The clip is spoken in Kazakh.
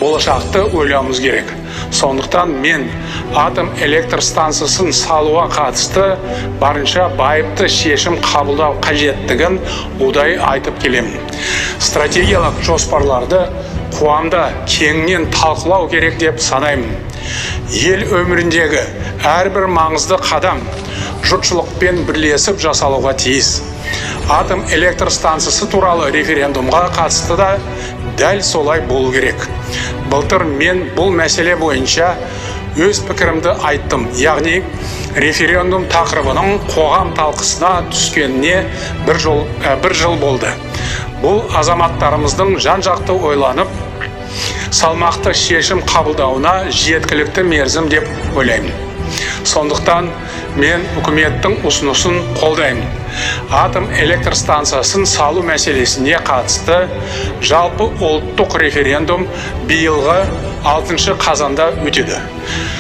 Болашақты ойлауымыз керек. Сондықтан мен атом электр станциясын салуға қатысты барынша байыпты шешім қабылдау қажеттігін ұдайы айтып келемін. Стратегиялық жоспарларды қоғамда кеңінен талқылау керек деп санаймын. Ел өміріндегі әрбір маңызды қадам жұртшылықпен бірлесіп жасалуға тиіс. Атом электр станциясы туралы референдумға қатысты да дәл солай болу керек. Былтыр мен бұл мәселе бойынша өз пікірімді айттым, яғни референдум тақырыбының қоғам талқысына түскеніне бір жыл болды. Бұл азаматтарымыздың жан-жақты ойланып, салмақты шешім қабылдауына жеткілікті мерзім деп ойлаймын. Сондықтан мен үкіметтің ұсынысын қолдаймын. Атом электр станциясын салу мәселесіне қатысты жалпы ұлттық референдум биылғы 6 қазанда өтеді.